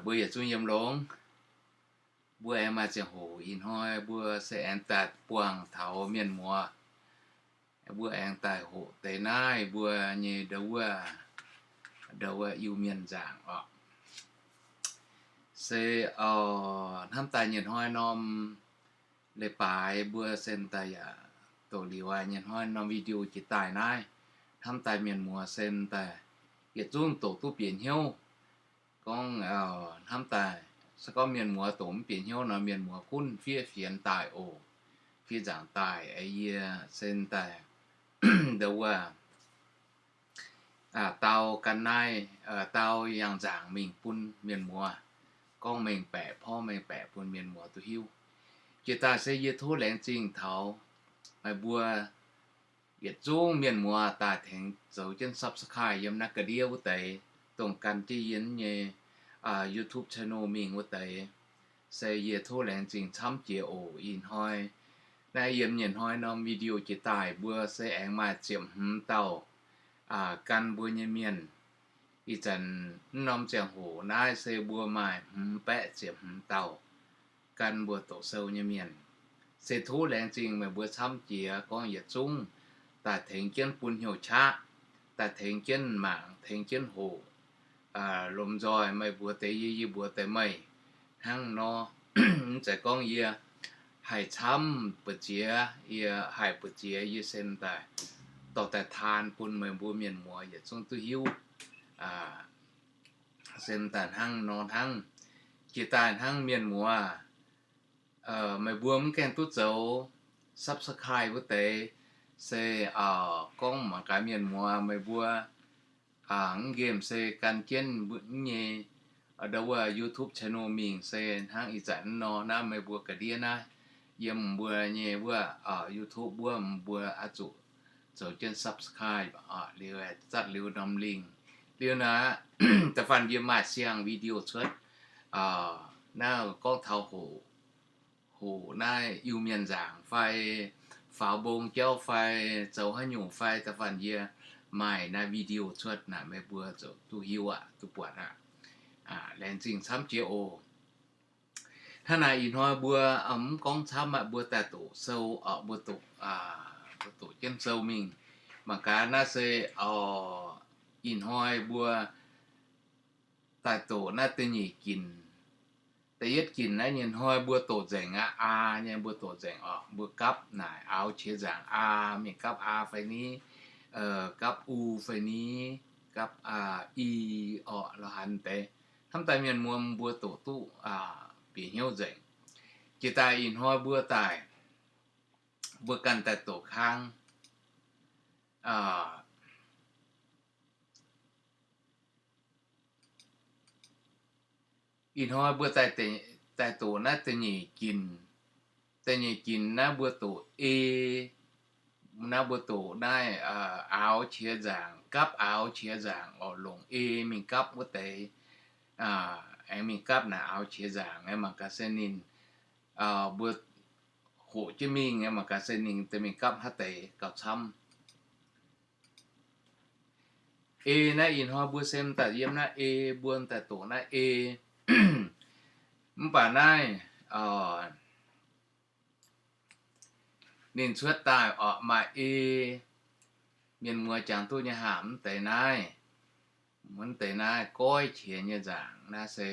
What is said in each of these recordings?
Mbuo yietc zungv yiem longx. Mbuo aengx maaih ziangh hoc ih hnoi mbuo se aengx daaih buangh taux mienh muoz. Mbuo aengx daaih hoqc deix naaiv mbuo nyei ndo wuov, ndo wuov Iu-Mienh nzaangc oc. Se hnamv daaih nyei hnoi norm leiz-baaix mbuo se daaih yaac doqc liuz aqv. Nyei hnoi norm video jiex daaih naaiv, hnamv daaih mienh muoz se daaih yietc zungv doqc duqv bieqc hnyouv. Gorngv hnamv daaih, se gorngv mienh muoz doqc mv bieqc hnyouv nor, mienh muoz gunv fiev fienx daaih oc. Fiev nzaangc daaih, yie se daaih ndo wuov dau gan naaiv, dau yangh nzaangc mingh bun mienh muoz, gorngv mengh baeqc, porv mengh baeqc bun mienh muoz duqv hiuv. Jiex daaih se yie tov laengz zingh taux meih mbuo yietc zungv mienh muoz daaih tengx zoux jienv subscribe yiem naaiv ga'ndiev wuov deix, dongh gan jienv yie nyei YouTube channel mingh wuov deix. Se yie tov laengz zingh camv jiex oc. Ih hnoi naaiv yiem nyei hnoi norm video jiex daaih mbuo se aengx maaih ziepc hmz dauh gan mbuo nyei mienh. Ih zanc mv norm ziangh hoc naaiv se mbuo maaih hmz baeqv ziepc hmz dauh gan mbuo doqc sou nyei mienh. Se tov laengz zingh meih mbuo camv jiex gorngv yietc zungv daaih tengx jienv bun hnyouv qaqv, daaih tengx jienv mangc, tengx jienv hoqc. Lomh nzoih meih mbuox deix yie, yie mbuox deix meih hnangv nor. Mv zeiz gorngv yie haih camv mbu'ziex, yie haih mbu'ziex, yie se daaih dorh daaih taan bun meih mbuo mienh muoz yietc zungv duqv hiuv. Se daaih hnangv nor hnangv. Jiex daaih hnangv mienh muoz, meih mbuo mv gaengh duqv zoux subscribe wuov deix, se gorngv mangc gaax mienh muoz meih mbuo mv nqemh se gan jienv nyei ndo wuov YouTube channel mingh se hnangv ih zanc nor naaiv meih mbuo ga'ndiev naaiv yiem mbuo nyei wuov YouTube wuov mbuo oix zuqc zoux jienv subscribe liuz zatv liuz norm lingh. Liuz naaiv da'faanh yie maaih siang video cuotv naaiv gorngv taux hoqc, hoqc naaiv Iu-Mienh nzaangc fai faaux mbong jauv fai zoux haaix nyungc fai da'faanh yie maaih naaiv video cuotv naaic meih mbuo zoux duqv hiuv aqv, duqv buatc aqv. Laengz zingh camv jiex oc. Hnangv naaic ih hnoi mbuo mv gorngv camv aqv, mbuo daaih doqc sou oc, mbuo doqc, mbuo doqc jienv sou mingh. Mangc gaax naaiv se ih hnoi mbuo daaih doqc naaiv da'nyeic ginc. Da'yietv ginc naaiv nyei hnoi mbuo doqc nzengc aqv, aa nyei mbuo doqc nzengc oc. Mbuo gapv naaic aaux qiex nzaangc aa, mingh gapv aa fai ni, gapv u fai ni, gapv i oc, lorz haaix deix. Hnamv daaih mienh muoz mbuo doqc duqv bieqc hnyouv nzengc. Jiex daaih ih hnoi mbuo daaih, mbuo ganh daaih doqc kangv. Ih hnoi mbuo daaih doqc naaiv da'nyeic ginc. Da'nyeic ginc naaiv mbuo doqc e, naaiv mbuo doqc naaiv aaux qiex nzaangc, gapv aaux qiex nzaangc oc, longc e mingh gapv wuov deix, aengx mingh gapv naaic aaux qiex nzaangc. Mangc gaax se ninh, mbuo hoqc jienv mingh, mangc gaax se ninh deix mingh gapv haaix deix gauh camv. E naaiv ih hnoi mbuo se m'daaih yiem naaiv e, mbuo m'daaih doqc naaiv e. Mv baac naaiv ninh cuotv daaih oc maaih e. Mienh muoz jangx duqv nyei haah, mv deix naaiv, mv deix naaiv goiv qiex nyei nzaangc naaiv se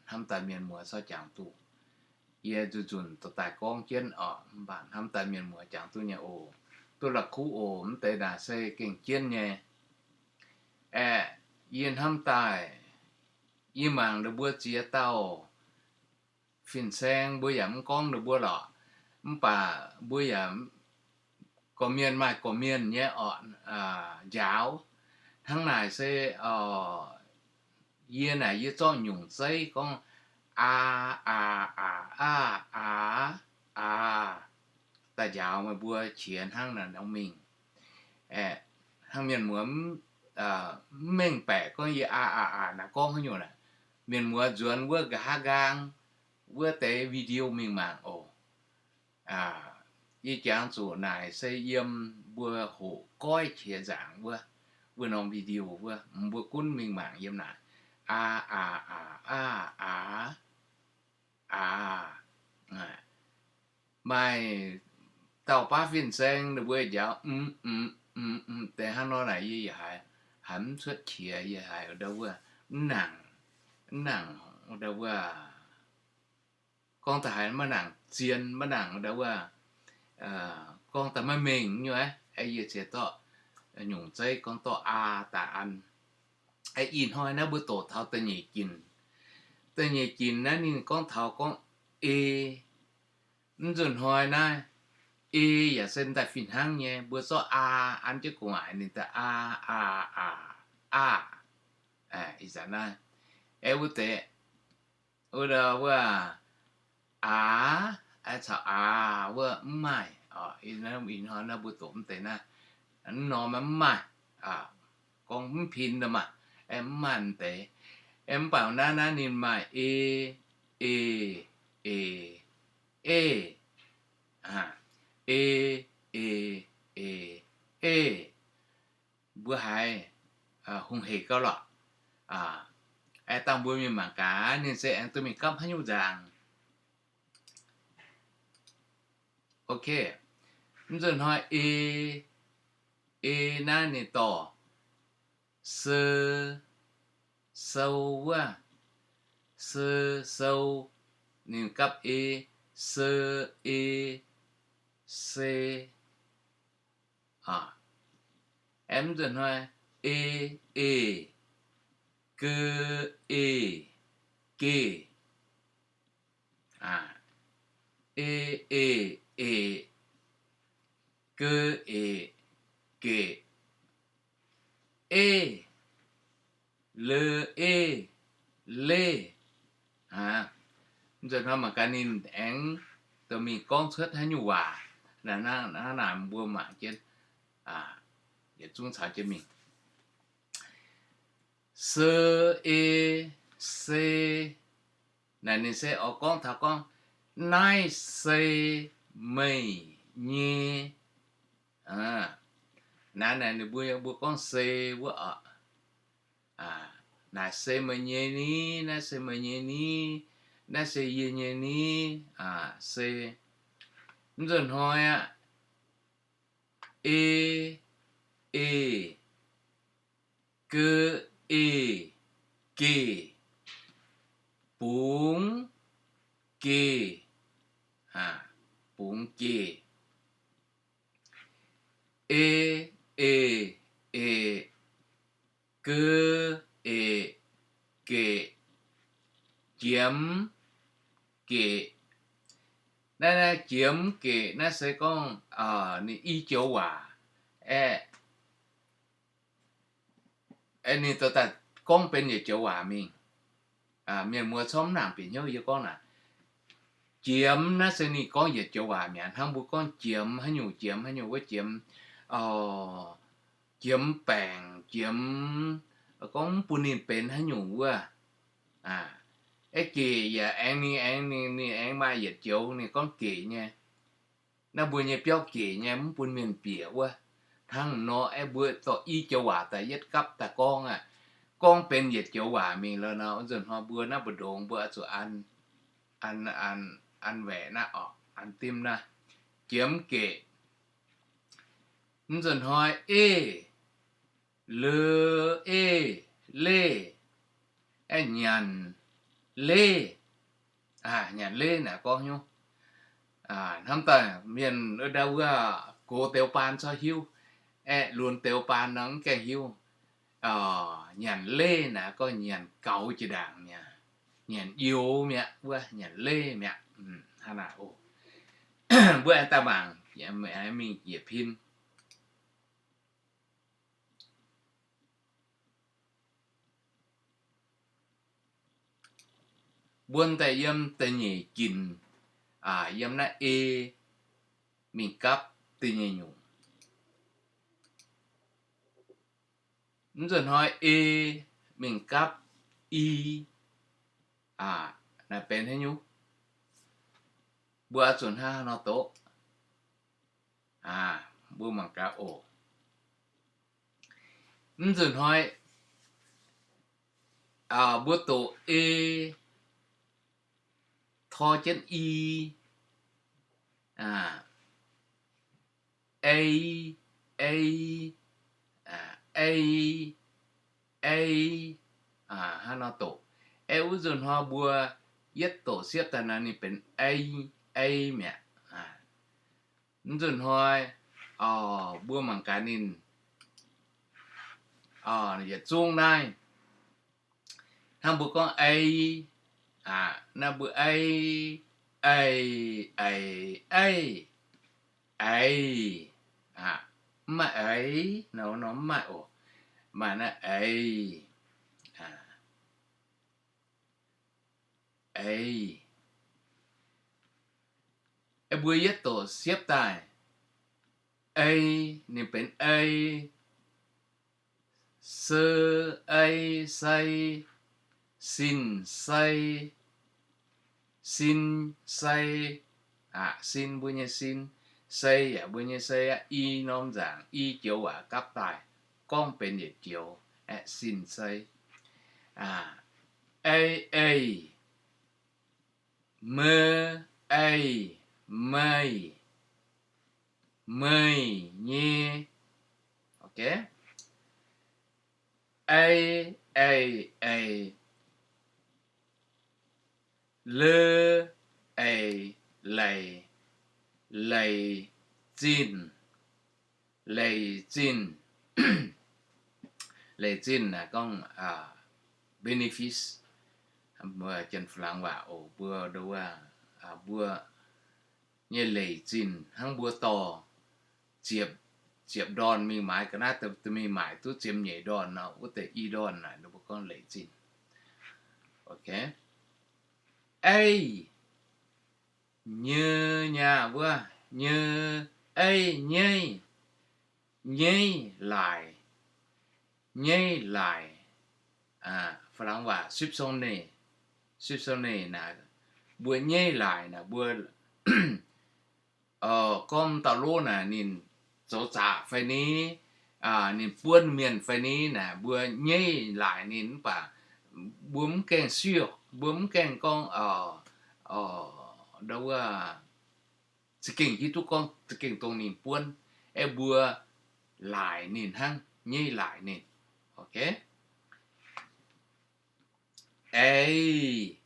hnamv daaih mienh muoz corc jangx duqv. Yie nzunc nzunc dorh daaih gorngv jienv oc, mv baac hnamv daaih mienh muoz jangx duqv nyei oc. Duqv la'kuqv oc. Mv deix naaic se gengh jienv nyei. Aeqv, yie hnamv daaih, yie mangc ninh mbuo ziex dauh fin-saeng mbuo yaac mv gorngv ninh mbuo lorqc, mv baac mbuo yaac gorqv-mienh maaih gorqv-mienh nyei oc njaaux. Hnangv naaic se yie naaic yie zorqv nyungc zeiv gorngv aa, aa, aa, aa, aa, aa, daaih njaaux meih mbuo qiex hnangv naaic nor mingh. Aeqv, hnangv mienh muoz mv mengh baeqc gorngv yie aa, aa, aa naaic gorngv haaix nyungc naaic, mienh muoz nzuonx wuov nqa'haav nqaang wuov deix video mingh mangc oc. Yie jangx zuqc naaic se yiem mbuo hoqc goiv qiex nzaangc wuov, wuov norm video wuov, mbuo gunv mingh mangc yiem naaic. aa, aa, aa, aa, aa, aa. Maaih dauh baav fin-saeng ninh mbuo njaaux m, m, m, m deix hnangv nor naaic, yie, yie haiz, haiz mv cuotv qiex, yie haiz ndau wuov mv nangc, mv nangc ndau wuov gorngv daaih haiz maiv nangc zien, maiv nangc ndau wuov gorngv daaih maiv mengh nyei aqv. Yie ziex dorh nyungc zeiv gorngv dorh aa daaih an. Ih hnoi naaiv mbuo doqc taux da'nyeic ginc. Da'nyeic ginc naaiv ninh gorngv taux gorngv e. Mv nzunc hnoi naaiv e yaac se daaih fih hnangv nyei, mbuo zorqv aa an jienv gu'nguaaic ninh daaih aa, aa, aa, aa. Ih zanc naaiv, aeqv, wuov deix, wuov, wuov, aax, caux aax wuov mv maaih. Ih hnoi naaiv mbuo doqc mv deix naaiv, mv norm mv maaih, gorngv mv pin maah, mv maaih mv deix. Mv baac naaiv, naaiv ninh maaih e, e, e, e, e, e, e, e. Mbuo haiz hungh heic gauh lorqc. Aengx dangh mbuo mingh mangc gaax ninh se aengx duqv mingh gapv haaix nyungc nzaangc. Ok, mv nzunc hnoi e, e naaiv ninh dorh se, sou wuov, se, sou, ninh gapv e, se, e, se. Aengx mv nzunc hnoi e, e, ge, e, ge, e, e, e, ge, e, ge, e, le, e, le. Mv nzunc hnoi mangc gaax ninh aengx dorh mingh gorngv cuotv haaix nyungc waac. Hnangv naaic mbuo mangc jienv, yietc zungv caux jienv mingh. Se, e, se. Naaic ninh se oix gorngv taux gorngv naaiv se meih nyei. Naaiv naaic ninh mbuo, mbuo gorngv se wuov oc. Naaic se meih nyei ni, naaiv se meih nyei ni, naaiv se yie nyei ni, se. Mv nzunc hnoi aqv, e, e, ge, e, ge, bungx ge, bungx ge, e, e, e, ge, e, ge, jiemx ge. Naaiv, naaiv jiemx ge naaiv se gorngv ninh i joux waac aeqv, ninh dorh daaih gorngv benx yietc joux waac mingh. Mienh muoz corc mv nangc bieqc hnyouv yie gorngv naaic. Jiemx naaiv se ninh gorngv yietc joux waac mi'aqv. Hnangv mbuo gorngv jiemx haaix nyungc, jiemx haaix nyungc wuov jiemx, jiemx baengc, jiemx, gorngv mv bun ninh benx haaix nyungc wuov. Aeqv, gec yaac aengx ninh, aengx ninh, ninh aengx maaih yietc joux ninh gorngv gec nyei. Naaiv mbuo nyei biauv gec nyei, mv bun mienh bieqc wuov. Hnangv nor aeqv, mbuo dorh i joux waac daaih yietv gapv daaih gorngv aqv. Gorngv benx yietc joux waac mingh lorqc nor, wuov nzunc hnoi mbuo naaiv mbu'ndongx mbuo oix zuqc an, an, an, an waeqc naaiv oc, an dimv naaiv. Jiemx gec. Mv nzunc hnoi eix, le, eix, leih, aeqv, nyanc leih. Nyanc leih naaic gorngv hnyouv. Hnamv daaih mienh ndau wuov gox deix baan corc hiuv, aeqv, lunx deix baan nor mv gaengh hiuv. Nyanc leih naaic gorngv nyanc gaux jiex ndaangc mi'aqv, nyanc youx mi'aqv wuov, nyanc leih mi'aqv. Hnangv naaic oc. Mbuo aengx daaih mangc, mingh yietc pin. Mbuo daaih yiem da'nyeic ginc, yiem naaiv e mingh gapv da'nyeic nyungc. Mv nzunc hnoi e mingh gapv i, naaiv benx haaix nyungc? Mbuo oix zuqc hnangv haaix nor doqc? Mbuo mangc gaax oc. Mv nzunc hnoi mbuo doqc e, tor jienv i, ei, ei, ei, ei, hnangv nor doqc. Aeqv, wuov nzunc hnoi mbuo yietv doqc siepv daaih nor ninh benx ei, ei mi'aqv. Mv nzunc hnoi mbuo mangc gaax ninh yietc zungv naaiv. Hnangv mbuo gorngv ei, naaiv mbuo ei, ei, ei, ei, ei, mv maaih eix, nor mv maaih oc. Maaih naaiv eix, eix. Mbuo yietv doqc siepv daaih, ei, ninh benx ei, se, ei, sei, sin, sei, sin, sei, sin, mbuo nyei sin, sei yaac mbuo nyei sei aqv. I norm nzaangc, i joux waac gapv daaih, gorngv benx yietc joux, aeqv, sin, sei. Ei, ei, me, ei, meih, meih nyei. Ei, ei, ei, le, ei, leiz, leiz zinh, leiz zinh. Leiz zinh naaiv gorngv benefits, mbuo Janx-Flangx waac oc. Mbuo ndo wuov, mbuo nyei leiz zinh hnangv mbuo dorh ziepc, ziepc ndorn mingh maaiz ga'naaiv, mingh maaic duqv ziepc nyeic ndorn nor, wuov deix i ndorn naaic mbuo gorngv leiz zinh. Ei, nyei, nyaah wuov, nyei, ei, nyei, nyeiv laaic, nyeiv laaic. Flangx waac soupçonner, soupçonner naaic, mbuo nyeiv laaic naaic mbuo gorngv dauh lov naaic ninh zoux zaqc fai ni, ninh buonv mienh fai ni naaic, mbuo nyeiv laaic ninh mv baac mbuo mv gaengh sûr, mbuo mv gaengh gorngv ndo wuov za'gengh hiuv duqv gorngv za'gengh dongh ninh buonv, aeqv, mbuo laaic ninh hnangv, nyeiv laaic ninh. Eix,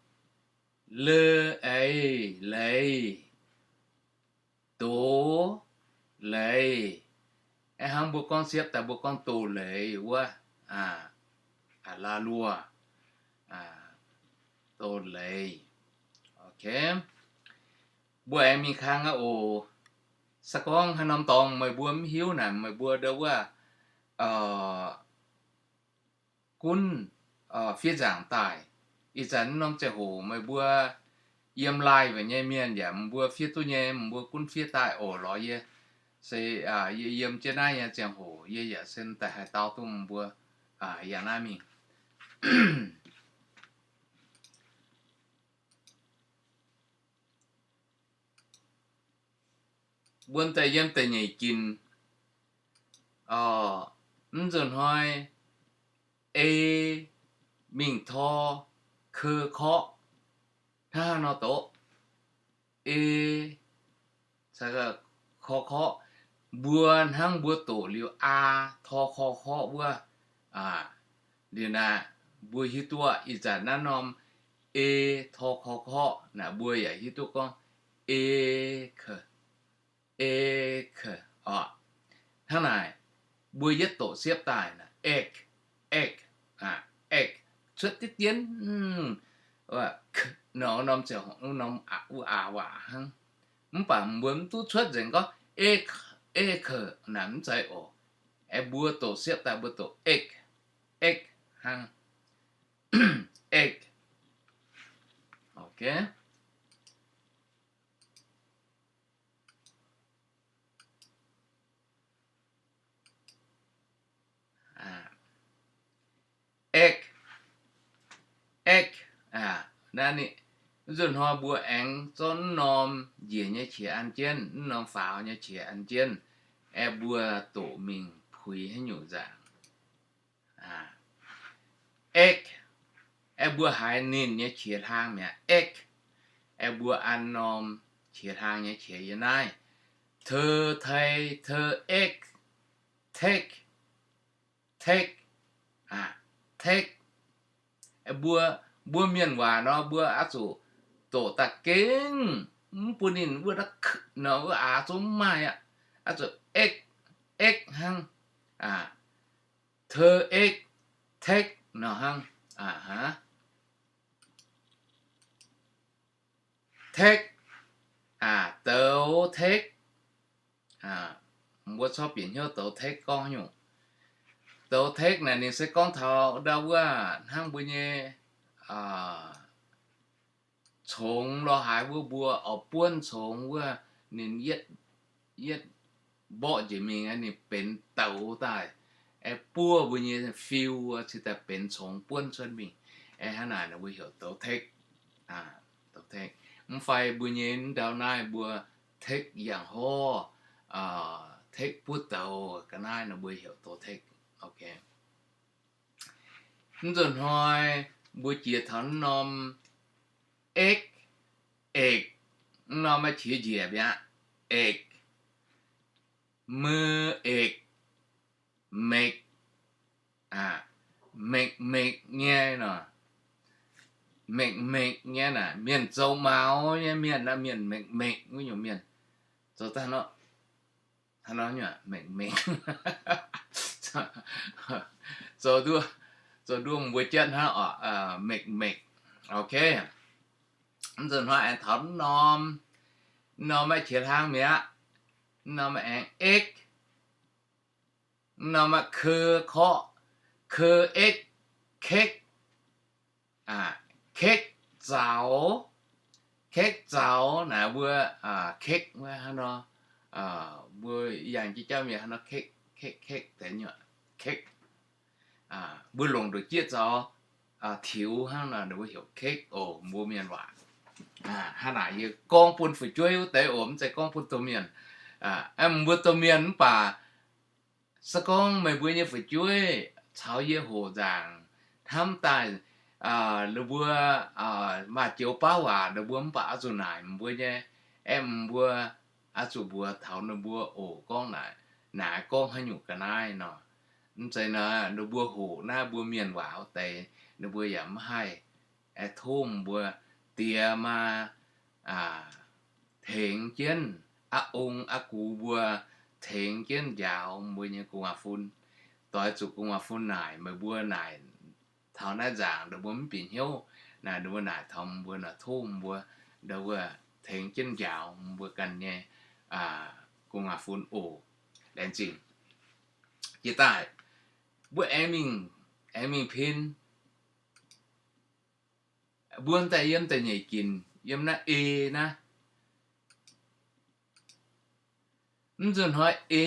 le, eix, leiz, doz, leiz. Aeqv, hnangv mbuo gorngv siepv daaih mbuo gorngv doz leiz wuov, la'luoh, doz leiz. Mbuo aengx mingh kang aqv oc. Se gorngv haaix norm dorngx meih mbuo mv hiuv naaic, meih mbuo ndo wuov gunv fiev nzaangc daaih. Ih zanc norm ziangh hoc meih mbuo yiem laai weic nyei mienh yaac mbuo fiev duqv nyei, mbuo gunv fiev daaih oc lorz yie. Se yie yiem jienv naaiv nyei ziangh hoc yie yaac se daaih haih dau duqv mbuo yangh naaiv mingh. Mbuo daaih yiem da'nyeic ginc oc. Mv nzunc hnoi ei mingh tor keu korqv hnangv haaix nor doqc. Ei kor korqv, mbuo hnangv mbuo doqc liuz aa tor kor korqv wuov. Liuz naaic mbuo hiuv duqv ih zanc naaiv norm ei tor kor korqv naaic mbuo yaac hiuv duqv gorngv ei keu, ei keu oc. Hnangv naaic mbuo yietv doqc siepv daaih naaic, egg, egg, egg, cuotv diqv dien, norm ziouc norm wuov aa waac hnangv. Mv baac mbuo mv duqv cuotv nzengc gorngv ei keu naaic mv zeiz oc. Aeqv, mbuo doqc siepv daaih mbuo doqc egg, egg hnangv. Egg. Egg, egg. Naaiv nzunc hnoi mbuo aengx zorqv norm njiec nyei qiex an jienv, norm faaux nyei qiex an jienv, aeqv, mbuo doqc mingh puix haaix nyungc nzaangc. Egg, Aengx mbuo haiz ninh nyei qiex hlang mi'aqv, x. Aengx mbuo an norm qiex hlang nyei qiex yiem naaiv, te, tei, te, x, take, take, take. Mbuo, mbuo mienh waac nor mbuo oix zuqc doqc daaih gengh, mv bun ninh wuov, nor wuov aax zungv mv maaih aqv. Oix zuqc x, x hnangv, te, x, take nor hnangv. Take, douz take. Mbuo corc bieqc hnyouv douz take gorngv nyungc. Douz take naaic ninh se gorngv taux ndau wuov hnangv mbuo nyei congx lorz haaix wuov mbuo oix buonv congx wuov, ninh yietv, yietv mborqv njiec mingh, ninh benx douz daaih, aengx buov mbuo nyei fiu cingx daaih benx congx buonv cuotv mingh. Aengx hnangv naaic nor mbuo heuc douz take. Mv fai mbuo nyei ndau naaiv mbuo take yangh horv, take buov douz, ga'naaiv nor mbuo heuc douz take. Mv nzunc hnoi mbuo jiex taux norm x, eix, norm maaih qiex njiec mi'aqv, eix, mei, eix, mekc, mekc, mekc nyei nor, mekc, mekc nyei naaic mienh zoux maux nyei mienh, mienh mekc, mekc wuov nyungc mienh zoux daaih nor, mekc, mekc, zoux nduov, zoux nduov mbuo jienv hnangv oc, mekc, mekc. Ok. Mv nzunc hnoi aengx taux norm, norm maaih qiex hlang mi'aqv, norm aengx x, norm maaih ke korqv, ke x, kekv, kekv zaux, kekv zaux naaic mbuo, kekv wuov hnangv nor, mbuo yangh jienv jauv mienh hnangv nor kekv, kekv, kekv deix nyuoqc, kekv. Mbuo longc nduqc jieqv zaux tiux hnangv nor ninh mbuo heuc kekv oc, mbuo mienh waac. Hnangv naaic yie gorngv bun fu'jueiv wuov deix oc, mv zeiz gorngv bun domh mienh. Mbuo domh mienh mv baac se gorngv meih mbuo nyei fu'jueiv caux yie hoqc nzaangc hnamv daaih, ninh mbuo maaih joux bauv waac ninh mbuo mv baac oix zuqc naaic mbuo nyei, aeqv, mbuo oix zuqc mbuox taux ninh mbuo oc, gorngv naaic, naaic gorngv haaix nyungc ga'naaiv nor. Mv zeiz nor ninh mbuo hoqc naaiv mbuo mienh waac wuov deix, ninh mbuo yaac mv haih tov mbuo diex maa tengx jienv, aa ong aa gux mbuo tengx jienv njaaux mbuo nyei gu'nguaaz-fun. Doix zuqc gu'nguaaz-fun naaic, meih mbuo naaic taux naaiv nzaangc ninh mbuo mv bieqc hnyouv, naaic ninh mbuo naaic taux mbuo nor tov mbuo ndo wuov tengx jienv njaaux mbuo ganh nyei gu'nguaaz-fun oc. Laengz zingh. Jiex daaih mbuo aengx mingh, aengx mingh pin. Mbuo daaih yiem da'nyeic ginc yiem naaiv e naaiv. Mv nzunc hnoi e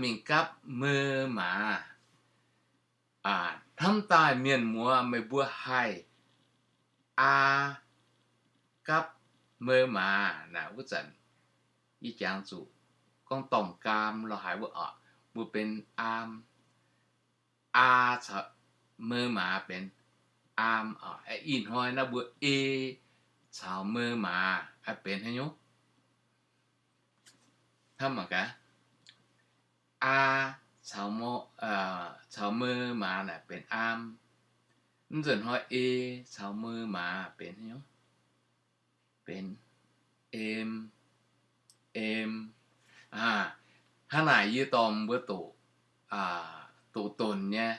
mingh gapv mei maaz. Hnamv daaih mienh muoz meih mbuo haih aa gapv mei maaz naaic wuov zanc, yie jangx zuqc gorngv dorngh gaam lorh haaix wuov oc, mbuo benx aam. Aa caux mei maaz benx aam oc. Ih hnoi naaiv mbuo e caux mei maaz benx haaix nyungc? Hnamv mangc gaax. Aa caux mei maaz naaic benx aam. Mv nzunc hnoi e caux mei maaz benx haaix nyungc? Benx em, em. Hnangv naaic yie dorh mbuo doqc, doqc donc nyei,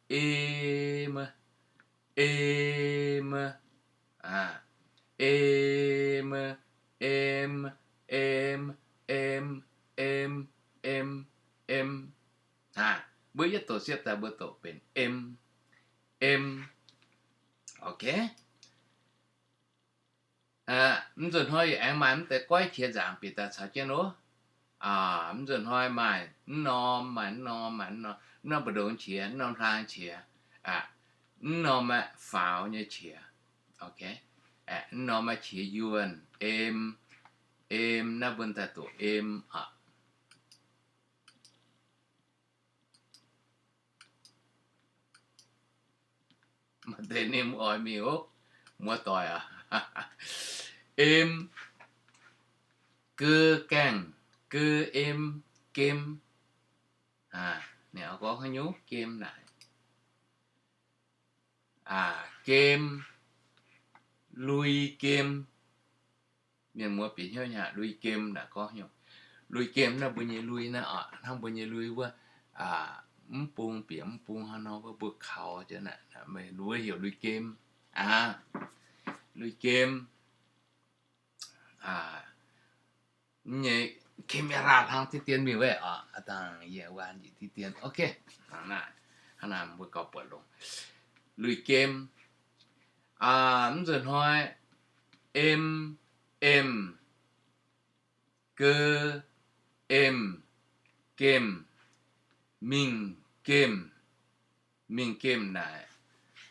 em, em, em, em, em, em, em, em, em. Mbuo yietv doqc siepv daaih mbuo doqc benx em, em. Ok. Mv nzunc hnoi yaac aengx maaih mv deix goiv qiex nzaangc bieqc daaih caux jienv loh. Mv nzunc hnoi maaih mv norm, maaih mv norm, maaih mv norm, mv norm mbu'ndongx qiex, mv norm hlang qiex, mv norm aeqv, faaux nyei qiex. Ok. Mv norm aeqv, qiex yuonh, em, em, naaiv mbuo daaih doqc em oc. Deix ninh mbuo oix mingh oc, muoz-doic aac. Em, geu gaengh, geu em, gem. Ninh gorngv haaix nyungc gem naaic? Gem, lui gem. Mienh muoz bieqc hnyouv nyei aqv, lui gem naaic gorngv haaix nyungc? Lui gem naaiv mbuo nyei lui naaiv oc, hnangv mbuo nyei lui wuov, mv bung bieqc mv bung hnangv nor wuov mbuo kaux jienv naaic, meih wuov heuc lui gem aqv. Lui gem nyei camera hlang diqv dien mingh wuov oc, aa dangh yie waan njiec diqv dien. Ok, hnangv naaic, hnangv naaic mbuo gauh buatc longx. Lui gem, mv nzunc hnoi, em, em, geu, em, gemh, mingh gemh. Mingh gemh naaic,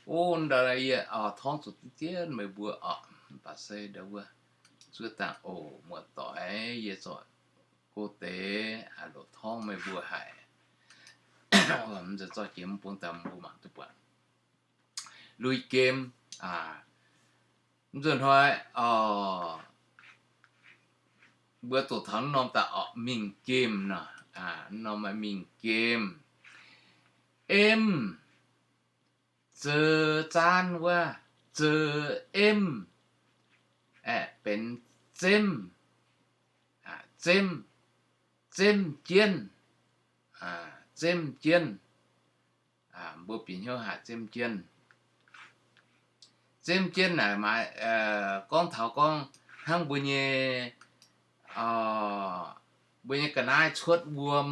o, ndau yie torngv zuqc diqv dien meih mbuo oc, mv baac se ndau wuov zuov dangh oc, muoz-doic, yie zorqv go deix loc torngv meih mbuo haic. Mv nzunc zorqv jiex mv bung daaih mbuo mangc duqv buatc. Lui gem, mv nzunc hnoi, mbuo doqc taux norm daaih oc, mingh gemh nor, norm mingh gemh. Emv, zeu zaanv wuov, zeu emv, aeqv, benx zemv, zemv, zemv jienv, zemv jienv. Mbuo bieqc hnyouv haic zemv jienv. Zemv jienv naaic maaih gorngv taux gorngv hnangv mbuo nyei, mbuo nyei ga'naaiv cuotv wuom,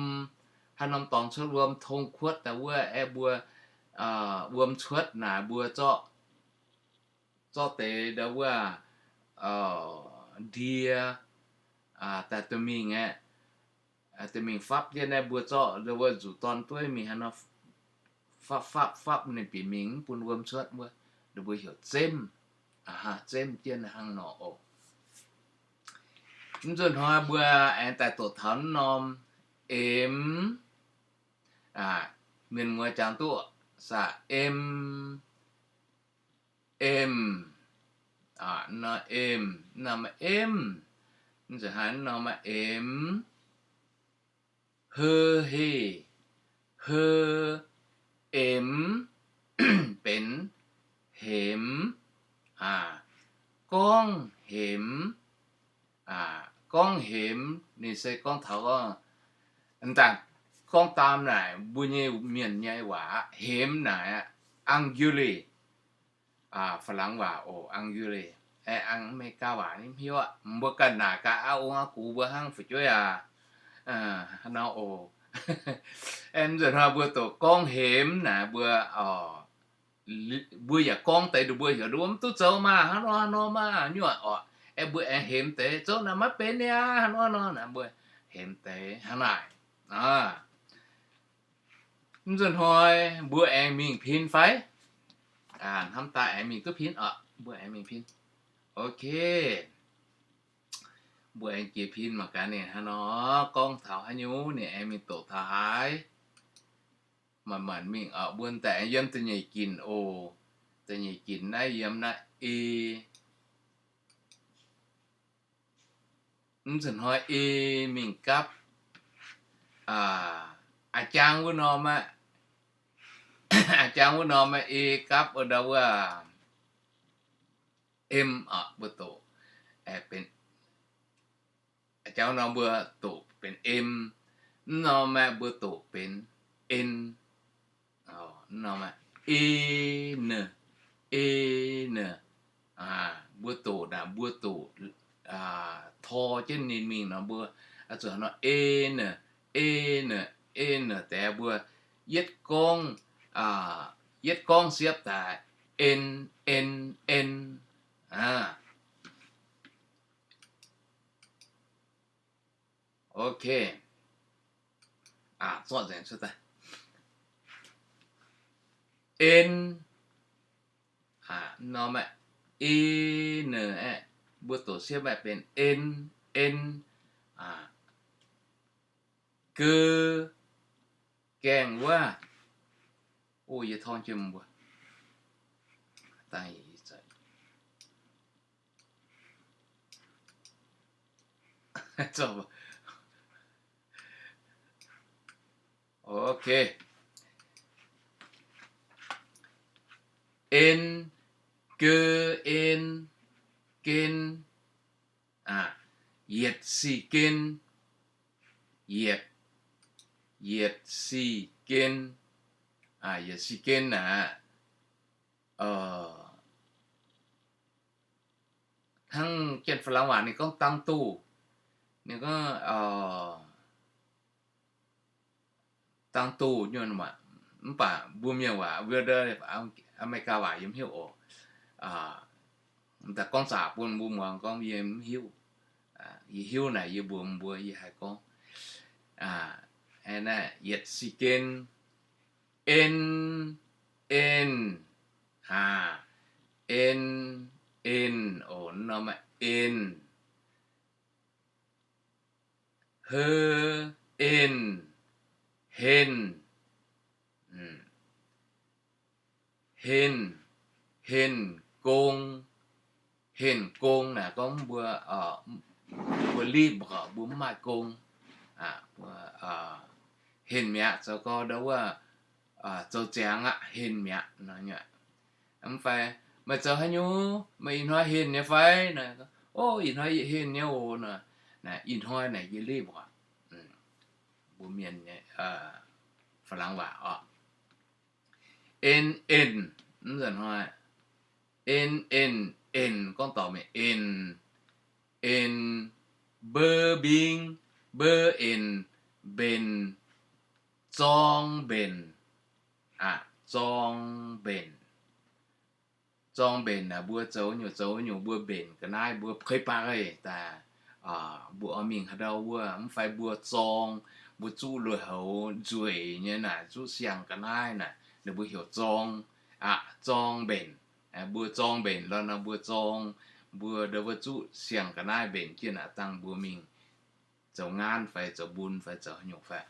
haaix norm dorngx cuotv wuom, tong kuotv daaih wuov, aeqv, mbuo wuom cuotv naaic mbuo zorqv, zorqv deix ndau wuov ndie daaih duqv mingh aeqv, duqv mingh fapv jienv naaiv mbuo zorqv ndau wuov nzuqc dorn dueiv mingh haaix nor fapv fapv fapv ninh bieqc mingh mv bun wuom cuotv wuov, ninh mbuo heuc zemv. Zemv jienv hnangv nor oc. Mv nzunc hnoi mbuo aengx daaih doqc taux norm emx. Mienh muoz jangx duqv saah, em, emh, norm emh, norm emh, mv nzunc hnoi norm emx, heu heh, heu emx, benx hemx, gorngv hemx, gorngv hemx ninh se gorngv taux, m'daaih gorngv daam naaic mbuo nyei mienh nyei waac, hemx naaic aqv, angular. Faa-laangc waac oc, angular. Aengx America waac nyei hmz aqv, mbuo ganh naaic gaax aqv, ong aqv gux mbuo hnangv fu'jueiv aac. Hnangv nor oc. Aengx nzunc hnoi mbuo doqc gorngv hemx naaic mbuo, mbuo yaac gorngv deix ninh mbuo heuc mv duqv zoux maah, hnangv nor hnangv nor maah, nyuoqc oc. Aengx mbuo aengx hemx deix zoux naaic maiv benx niaa, hnangv nor hnangv nor naaic mbuo hemx deix hnangv naaic. Mv nzunc hnoi mbuo aengx mingh pin fai? Hnamv daaih aengx mingh duqv pin oc, mbuo aengx mingh pin. Ok. Mbuo aengx jiex pin mangc gaax ninh hnangv nor gorngv taux haaix nyungc, ninh aengx mingh doqc taux haaix. Maanc maanc mingh oc, mbuo daaih aengx yiem da'nyeic ginc oc. Da'nyeic ginc naaiv yiem naaiv e. Mv nzunc hnoi e mingh gapv, aa, a'jang wuov norm aqv. A'jang wuov norm aqv, e gapv wuov ndau wuov em oc, mbuo doqc, benx, a'jang wuov norm mbuo doqc benx em. Mv norm aqv, mbuo doqc benx en. Mv norm aqv, en, en. Mbuo doqc naaic mbuo doqc tor jienv ninh mingh nor mbuo zuqc nor en, en, en deix mbuo yietv gorngv, yietv gorngv siepv daaih en, en, en. Ok. Zorqv nzengc cuotv daaih. En, norm aqv, en, mbuo doqc siepv aeqv benx en, en. Geu, gaengh wuov. O, yie torngv jienv mbuo. dangh ih zanc. Ok. En, geu, en, gen, yietc si gen, yietc, yietc si gen, yietc si gen aqv. Hnangv janx-Faa^lang waac ninh gorngv tăng tù, ninh gorngv tăng tù nyuonh maah. Mv baac mbuo mienh waac, mbuo Aa^me^li^gaa waac yie mv hiuv oc. Daaih gorngv zaqc bun mbuo muangx gorngv yie mv hiuv. Yie hiuv naaic yie mbuox mbuo, yie haih gorngv. Yietc si gen, en, en, en, en, oc, norm en. He, en, hen, hen, hen gong. Hen gong naaic gorngv mbuo, mbuo liv mbuo mv maaih gong. Hen mi'aqv, zoux gau ndau wuov zoux ziangx aqv, hen mi'aqv nor. Mv fai, meih zoux haaix nyungc? Meih ih hnoi hen nyei fai? O, ih hnoi yie hen nyei oc. Naaic ih hnoi naaic yie liv mbuo, mbuo mienh, Faa^lang waac oc. En, en, mv nzunc hnoi, en, en, en, gorngv dorh mingh en, en, mbei mbing, mbei en, mbenc, zorng mbenc, zorng mbenc. Zorng mbenc naaic mbuo zoux nyungc zoux nyungc mbuo mbenc ga'naaiv mbuo pei baac daaih, mbuo oix mingh haaix ndau wuov mv fai mbuo zorng, mbuo zuqv lui-houx nzueic nyei naaic, zuqv siang ga'naaiv naaic, ninh mbuo heuc zorng, aqv, zorng mbenc. Mbuo zorng mbenc lorh nor mbuo zorng, mbuo ndau wuov zuqc siang ga'naaiv mbenc jienv naaic dangh mbuo mingh zoux ngaanv fai zoux mbun fai zoux haaix nyungc fai,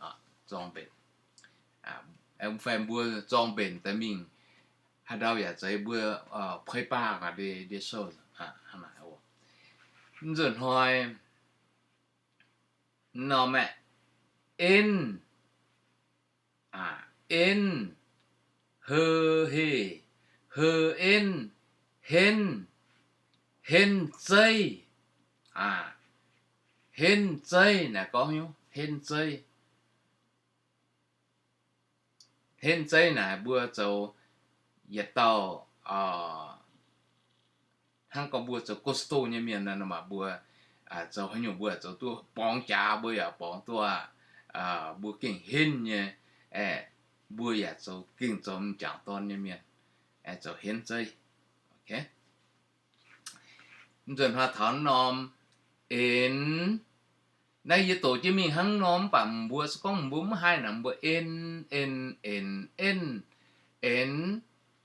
zorng mbenc. Fai mbuo zorng mbenc daaih mingh haaix ndau yaac zeiz mbuo pei baac ndie sou. Mv nzunc hnoi norm aeqv, en, en, heu heh, heu en, hen, hen zeiv, hen zeiv naaic gorngv hnyouv hen zeiv. Hen zeiv naaic mbuo zoux yietc dauh, hnangv gorngv mbuo zoux ghost town nyei mienh nor, mbuo zoux haaix nyungc mbuo zoux duqv borngz jaax, mbuo yaac borngz duqv, mbuo gengh henv nyei, mbuo yaac zoux gengh zoux m'jangc dorn nyei mienh, zoux hen zeiv. Mv nzunc hnoi taux norm en. Naaiv yie doqc jienv mingh hnangv norm mv baac mbuo se gorngv mbuo mv haih naaic mbuo en, en, en, en, en,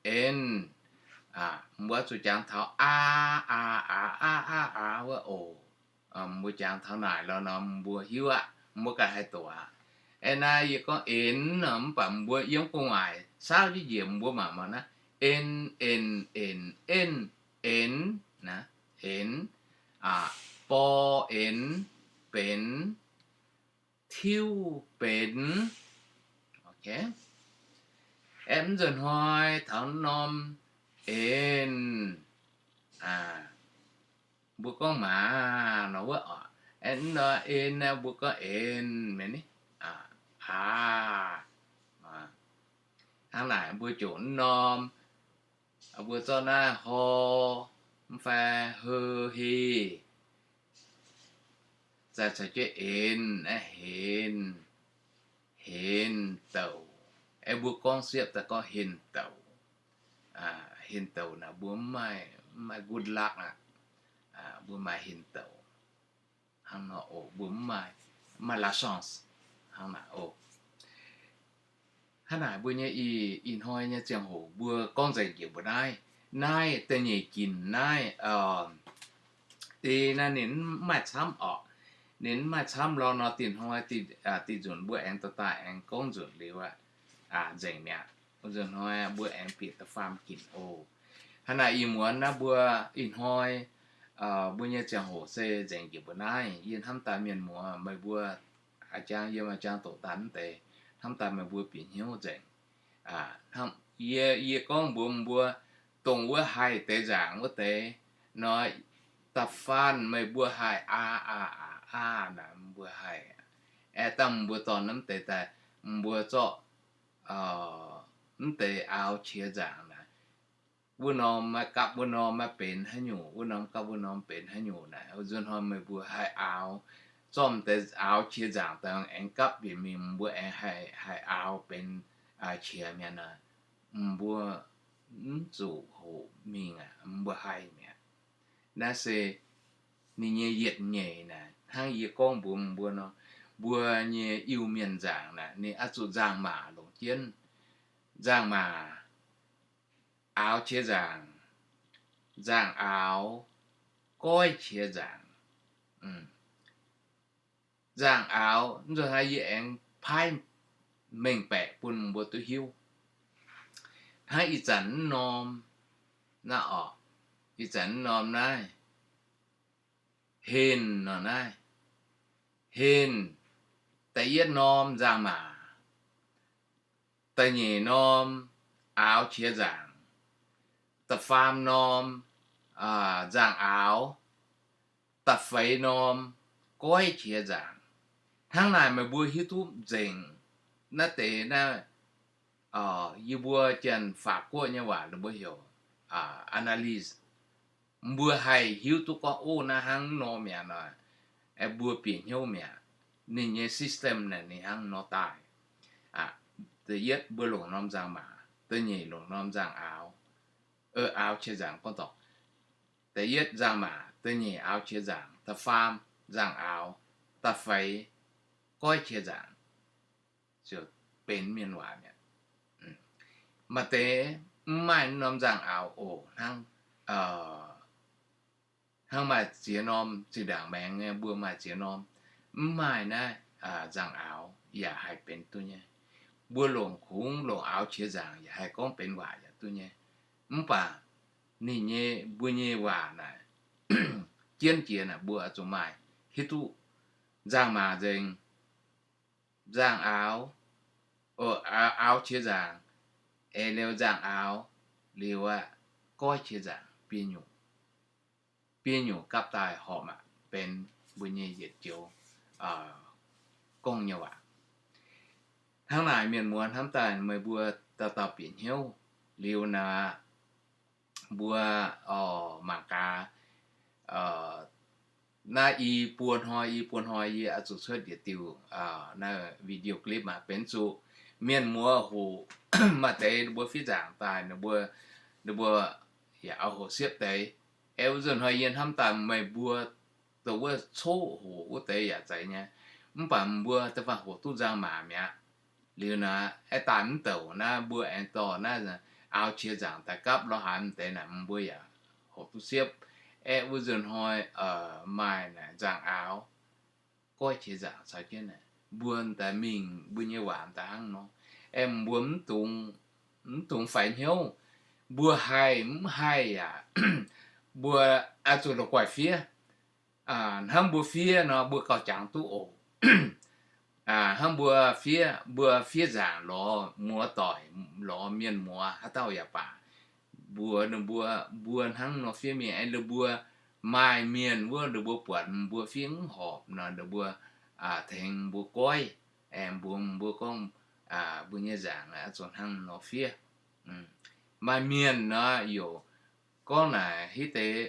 en. Mbuo zuqc jangx taux aa, aa, aa, aa, aa, aa wuov oc. Mbuo jangx taux naaic lorh nor mbuo hiuv aqv, mbuo ganh haih doqc aqv. Aeqv, naaiv yie gorngv en nor mv baac mbuo yiem gu'nguaaic saauv jienv njiec mbuo mangc mangc naaiv, en, en, en, en, en, naaiv, en, bor en, benx, tiuv benx. Aeqv, mv nzunc hnoi taux norm en, mbuo gorngv maaz nor wuov oc. Aeqv, mv nor en naaiv mbuo gorngv en mienh ni, aa, hnangv naaic mbuo jomc mv norm, mbuo zorqv naaiv hor, mv fai heu heh, zai caux jienv en, aeqv, henx, henx douc. Aeqv, mbuo gorngv siepv daaih gorngv henx douc. Henx douc naaic mbuo mv maaih, mv maaih good luck aqv. Mbuo maaih henx douc hnangv nor oc, mbuo mv maaih, mv maaih la chance hnangv naaic oc. Hnangv naaic mbuo nyei ih, ih hnoi nyei ziangh hoc mbuo gorngv nzengc njiec mbuo naaiv, naaiv da'nyeic ginc naaiv, deix naaiv ninh mv maaih camv orqc. Ninh mv maaih camv lorh nor, dinh hnoi, dinh nzunc mbuo aengx dorh daaih aengx gorngv nzunc liuz aqv, nzengc mi'aqv. Nzunc hnoi mbuo aengx bieqc da'faam ginc oc. Hnangv naaic ih muonz naaiv mbuo ih hnoi mbuo nyei ziangh hoc se nzengc njiec mbuo naaiv. Yie hnamv daaih mienh muoz meih mbuo a'jang yiem a'jang doqc daaih mv deix, hnamv daaih meih mbuo bieqc hnyouv nzengc. Yie, yie gorngv mbuox mbuo, dongh wuov haih deix nzaangc wuov deix nor, da'faanh meih mbuo haih aa aa aa aa naaic, mbuo haih, aeqv, dangh mbuo dorh mv deix daaih, mbuo zorqv mv deix aaux qiex nzaangc naaic, wuov norm maiv gapv wuov norm maiv benx haaix nyungc, wuov norm gapv wuov norm benx haaix nyungc naaic, nzunc hnoi meih mbuo haih aaux, zorqv mv deix aaux qiex nzaangc daaih aengx gapv bieqc mingh, mbuo aengx haih, haih aaux benx qiex mi'aqv naaic, mbuo mv zuqc hoqc mingh aqv, mbuo haih mi'aqv. Naaiv se ninh nyei yietc nyeic naaic, hnangv yie gorngv mbuox mbuo nor, mbuo nyei Iu-Mienh nzaangc naaic, ninh oix zuqc nzangc-maac longc jienv. Nzangc-maac, aaux qiex nzaangc, nzangc-aaux, goiv qiex nzaangc. Nzangc-aaux, nzunc hnoi yie aengx paaiv mengh baeqc bun mbuo duqv hiuv. Hnangv ih zanc mv norm naaiv orqc, ih zanc mv norm naaiv, henh nor naaiv, henh, da'yietv norm nzangc-maac, da'nyeic norm aaux qiex nzaangc, da'faam norm nzangc-aaux, da'feix norm goiv qiex nzaangc. Hnangv naaic meih mbuo hiuv duqv nzengc naaiv deix naaiv, yie mbuo Janx-Faac Guoqv nyei waac ninh mbuo heuc analysis. Mbuo haih hiuv duqv gorngv, o, naaiv hnangv nor mi'aqv nor, mbuo bieqc hnyouv mi'aqv. Ninh nyei system naaic ninh hnangv nor daaih. Da'yietv mbuo longc norm nzangc-maac, da'nyeic longc norm nzangc-aaux, aaux qiex nzaangc gorngv dorngc. Da'yietv nzangc-maac, da'nyeic aaux qiex nzaangc, da'faam nzangc-aaux, da'feix goiv qiex nzaangc, ziouc benx mienh waac mi'aqv. Maaih deix mv maaih norm nzangc-aaux oc, hnangv, hnangv maaih ziex norm, zinh ndaangc maengx nyei mbuo maaih ziex norm, mv maaih naaiv nzangc-aaux yaac haih benx duqv nyei. Mbuo longc kungx longc aaux qiex nzaangc yaac haih gorngv benx waac yaac duqv nyei. Mv baac ninh nyei, mbuo nyei waac naaic, jienv jiex naaic mbuo oix zuqc maaih hiuv duqv nzangc-maac nzengc, nzangc-aaux, aaux qiex nzaangc, eix liuz nzangc-aaux, liuz aqv, goiv qiex nzaangc, biei nyungc, biei nyungc gapv daaih horpc aqv, benx mbuo nyei yietc joux gorngv nyei waac. Hnangv naaic mienh muoz hnamv daaih meih mbuo dauh dauh bieqc hnyouv liuz naaic, mbuo mangc gaax, naaiv i buo hnoi, i buo hnoi yie oix zuqc cuotv yietc diuc naaiv video clip aqv, benx zuqc mienh muoz hoqc maaih deix ninh mbuo fiev nzaangc daaih, ninh mbuo, ninh mbuo yaac oix hoqc siepv deix. Aeqv, wuov nzunc hnoi yie hnamv daaih meih mbuo dongh wuov coqv hoqc wuov deix yaac zeiz nyei. Mv baac mbuo da'faanh hoqc duqv nzangc-maac mi'aqv. Liuz naaic, aeqv, daaih mv douc naaiv mbuo aengx dorh naaiv aaux qiex nzaangc daaih gapv lorz haaix deix naaic, mbuo yaac hoqc duqv siepv. Aeqv, wuov nzunc hnoi maaih naaic nzangc-aaux, goiv qiex nzaangc caux jienv naaic, mbuo daaih mingh mbuo nyei waac daaih hnangv nor. Aeqv, mbuo mv dungx, mv dungx faix hnyouv. Mbuo haih mv haih yaac, mbuo oix zuqc la'guaih fiev. Hnangv mbuo fiev nor, mbuo gauh jangx duqv oc. Hnangv mbuo fiev, mbuo fiev nzaangc lorz muoz-doic, lorz mienh muoz haaix dauh yaac baac, mbuox ninh mbuo, mbuo hnangv nor fiev mingh, aengx ninh mbuo maaih mienh wuov ninh mbuo buatc mbuo fiev mv horpc nor, ninh mbuo tengx mbuo goiv, aengx mbuox mbuo gorngv, mbuo nyei nzaangc oix zuqc hnangv nor fiev. Maaih mienh nor, yaac gorngv naaic hitv deix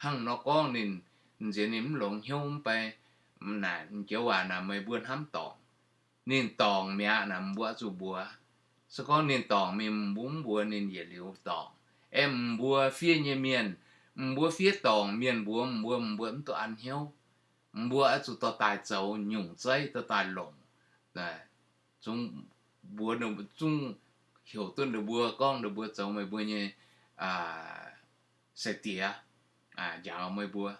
hnangv nor gorngv ninh, nziex ninh mv longx hnyouv mv bei. Naaic joux waac naaic meih mbuo hnamv dorngc. Ninh dorngc mi'aqv naaic mbuo oix zuqc mbuox. Se gorngv ninh dorngc mingh mbuo mv mbuox ninh yietc liuz dorngc. Aeqv, mbuo fiev nyei mienh, mbuo fiev dorngc mienh mbuox mbuo, mbuo mv duqv an hnyouv. Mbuo oix zuqc dorh daaih zoux nyungc zeiv dorh daaih longc. Zungv mbuox, zungv heuc duqv ninh mbuo gorngv ninh mbuo zoux meih mbuo nyei sai-diex, njaaux meih mbuo.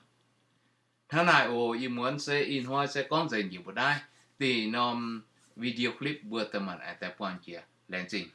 Hnangv naaic oc, ih muonz se ih hnoi se gorngv nzengc njiec mbuo naaiv deix norm video clip, mbuo da'maanc aengx daaih buangh jiex. Laengz zingh.